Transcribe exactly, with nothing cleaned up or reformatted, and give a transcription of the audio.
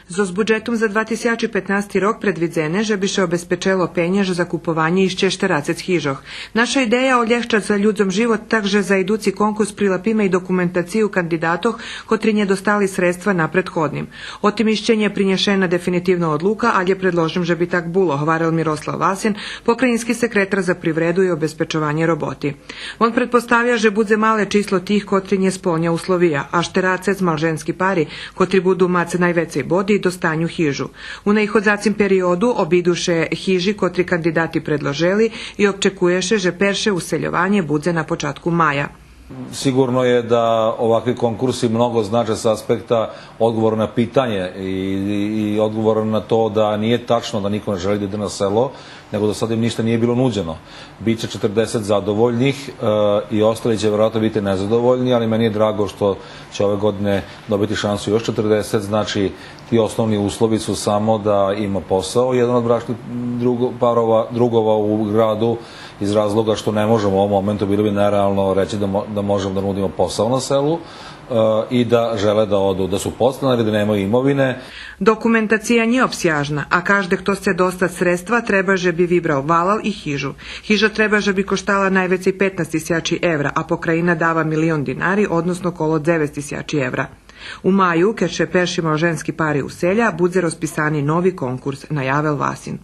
Зоз буджетом за два тисячи петнасти рок предвидзене же би ше обезпечело пенєж за купованє ище штерацец хижох. Наша идея олєгчац людзом живот, так же за идуци конкурс прилапиме и документацию кандидатох котри нє достали средства на предходним. О тим ище нє принєшена дефинитивна одлука, алє предложим же би так було, гварел Мирослав Васин, покраїнски секретар за привреду и обезпечованє роботи. Вон предпоставя же будзе мале число тих котри нє сполня условия, а штерацец малженски пари котри буду мац найвецей боди достаню хижу. У наиходзацим периоду обиду ше хижи котри кандидати предложели и обчекує ше же перше уселйованє будзе на початку мая. Сиґурно је да овакви конкурси много значе са аспекта одговора на питање и, и, и одговора на то да није тачно да нико не жели да иде на село, него до сада им ништа није било нуђено. Биће четрдесет задовољних, е, и остали ће веројатно бити незадовољни, али мени је драго што ће ове године добити шансу још четрдесет, значи ти основни услови су само да има посао, један од брачних друго-, парова, другова у граду, из разлога што не можемо у овом моменту, било би нереално рећи да мо-, да можемо да нудимо посао на селу, е, и да желе да оду, да су подстанари, да немају имовине. Документация нє обсяжна, а кажде хто сце достац средства треба же би вибрал валал и хижу. Хижа треба же би коштала найвецей петнац тисячи евра, а покраїна дава милион динари, односно коло дзевец тисячи евра. У маю, кед ше перши малженски пари уселя, будзе розписани нови конкурс, наявел Васин.